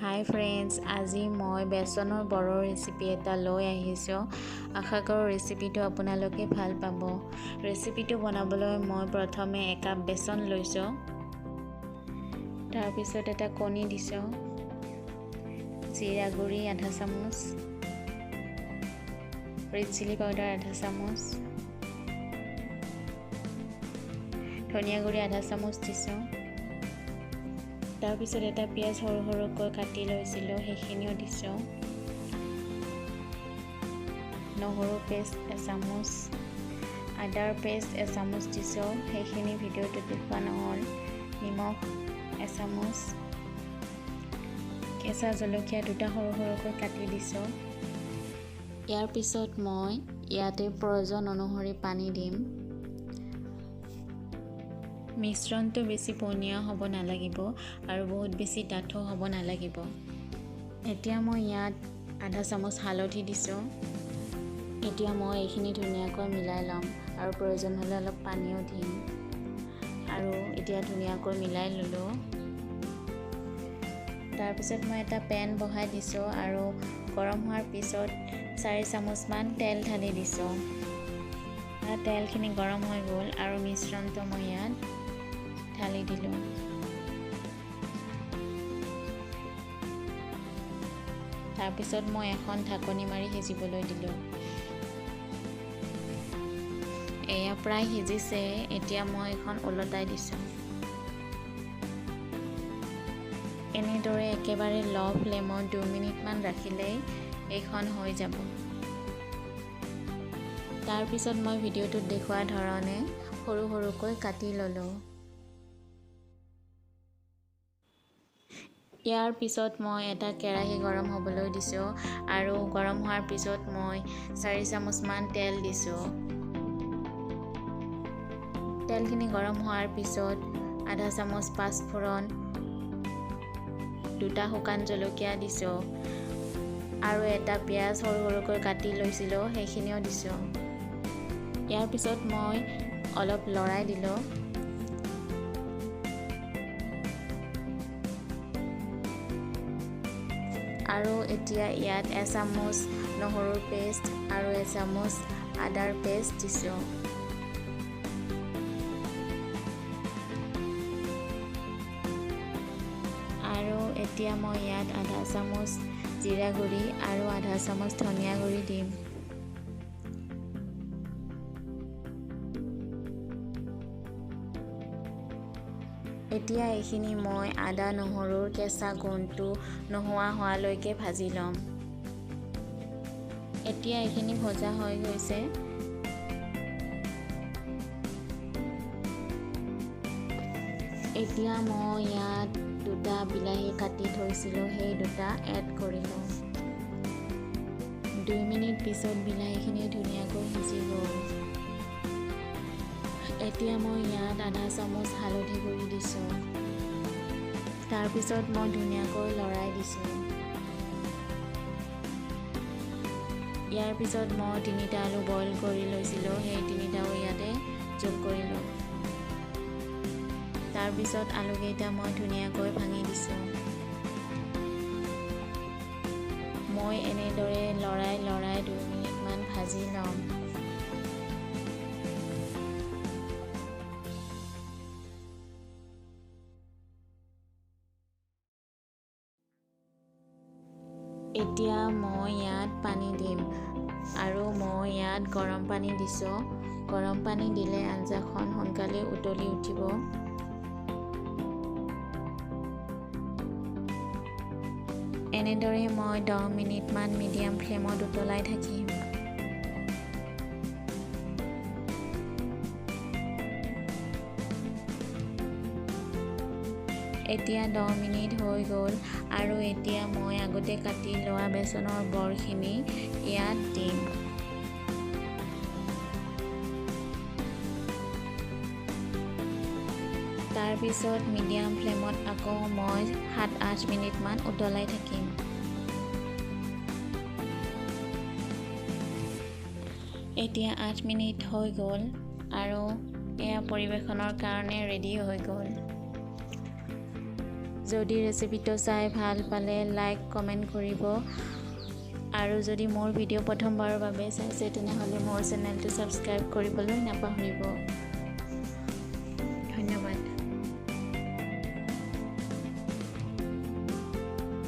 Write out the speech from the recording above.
হাই friends, আজি মই বেচনৰ বৰৰ recipe এটা লৈ আহিছোঁ। আশা কৰোঁ ৰেচিপিটো আপোনালোকে ভাল পাব। ৰেচিপিটো বনাবলৈ মই প্ৰথমে একাপ বেচন লৈছোঁ, তাৰপিছত এটা কণী দিছোঁ, জিৰা গুড়ি আধা চামুচ, ৰেড চিলি পাউডাৰ আধা চামুচ, ধনিয়া গুড়ি আধা চামুচ দিছোঁ। তাৰপিছত এটা পিঁয়াজ সৰু সৰুকৈ কাটি লৈছিলোঁ, সেইখিনিও দিছোঁ, নহৰু পেষ্ট এচামুচ, আদাৰ পেষ্ট এচামুচ দিছোঁ, সেইখিনি ভিডিঅ'টোত দেখুওৱা নহ'ল, নিমখ এচামুচ, কেঁচা জলকীয়া দুটা সৰু সৰুকৈ কাটি দিছোঁ। ইয়াৰ পিছত মই ইয়াতে প্ৰয়োজন অনুসৰি পানী দিম। মিশ্ৰণটো বেছি পনীয়া হ'ব নালাগিব আৰু বহুত বেছি ডাঠো হ'ব নালাগিব। এতিয়া মই ইয়াত আধা চামুচ হালধি দিছোঁ। এতিয়া মই এইখিনি ধুনীয়াকৈ মিলাই ল'ম আৰু প্ৰয়োজন হ'লে অলপ পানীও দিম। আৰু এতিয়া ধুনীয়াকৈ মিলাই ল'লোঁ। তাৰপিছত মই এটা পেন বহাই দিছোঁ আৰু গৰম হোৱাৰ পিছত 4 চামুচমান তেল ঢালি দিছোঁ। তেলখিনি গৰম হৈ গ'ল আৰু মিশ্ৰণটো মই ইয়াত ঢালি দিলোঁ। তাৰপিছত মই এখন ঢাকনি মাৰি সিজিবলৈ দিলোঁ। এয়া প্ৰায় সিজিছে। এতিয়া মই এখন ওলটাই দিছোঁ। এনেদৰে একেবাৰে ল' ফ্লেমত 2 মিনিটমান ৰাখিলেই এইখন হৈ যাব। তাৰপিছত মই ভিডিঅ'টোত দেখুওৱা ধৰণে সৰু সৰুকৈ কাটি ল'লোঁ। ইয়াৰ পিছত মই এটা কেৰাহী গৰম হ'বলৈ দিছোঁ আৰু গৰম হোৱাৰ পিছত মই 4 চামুচমান তেল দিছোঁ। তেলখিনি গৰম হোৱাৰ পিছত আধা চামুচ পাঁচফোৰণ, 2টা শুকান জলকীয়া দিছোঁ আৰু এটা পিঁয়াজ সৰু সৰুকৈ কাটি লৈছিলোঁ, সেইখিনিও দিছোঁ। ইয়াৰ পিছত মই অলপ লৰাই দিলোঁ। আৰু এতিয়া ইয়াত এচামুচ নহৰুৰ পেষ্ট আৰু এচামুচ আদাৰ পেষ্ট দিছোঁ। আৰু এতিয়া মই ইয়াত আধা চামুচ জিৰা গুড়ি আৰু আধা চামুচ ধনিয়া গুড়ি দিম। এতিয়া এইখিনি মই আদা নহৰুৰ কেঁচা গোন্ধটো নোহোৱা হোৱালৈকে ভাজি ল'ম। এতিয়া এইখিনি ভজা হৈ গৈছে। এতিয়া মই ইয়াত 2টা বিলাহী কাটি থৈছিলোঁ, সেই 2টা এড কৰিলোঁ। 2 মিনিট পিছত বিলাহীখিনি ধুনীয়াকৈ সিজি গ'ল। এতিয়া মই ইয়াত আধা চামুচ হালধি গুড়ি দিছোঁ। তাৰপিছত মই ধুনীয়াকৈ লৰাই দিছোঁ। ইয়াৰ পিছত মই 3টা আলু বইল কৰি লৈছিলোঁ, সেই 3টাও ইয়াতে যোগ কৰিলোঁ। তাৰপিছত আলুকেইটা মই ধুনীয়াকৈ ভাঙি দিছোঁ। মই এনেদৰে লৰাই লৰাই 2 মিনিটমান ভাজি ল'ম। এতিয়া মই ইয়াত পানী দিম আৰু মই ইয়াত গৰম পানী দিছোঁ। গৰম পানী দিলে আঞ্জাখন সোনকালে উতলি উঠিব। এনেদৰে মই 10 মিনিটমান মিডিয়াম ফ্লেমত উতলাই থাকিম। এতিয়া 10 মিনিট হৈ গ'ল আৰু এতিয়া মই আগতে কাটি লোৱা বেচনৰ বৰখিনি ইয়াত দিম। তাৰপিছত মিডিয়াম ফ্লেমত আকৌ মই 7-8 মিনিটমান উতলাই থাকিম। এতিয়া 8 মিনিট হৈ গ'ল আৰু এয়া পৰিৱেশনৰ কাৰণে ৰেডি হৈ গ'ল। যদি ৰেচিপিটো চাই ভাল পালে লাইক, কমেণ্ট কৰিব আৰু যদি মোৰ ভিডিঅ' প্ৰথমবাৰৰ বাবে চাইছে, তেনেহ'লে মোৰ চেনেলটো ছাবস্ক্ৰাইব কৰিবলৈ নাপাহৰিব।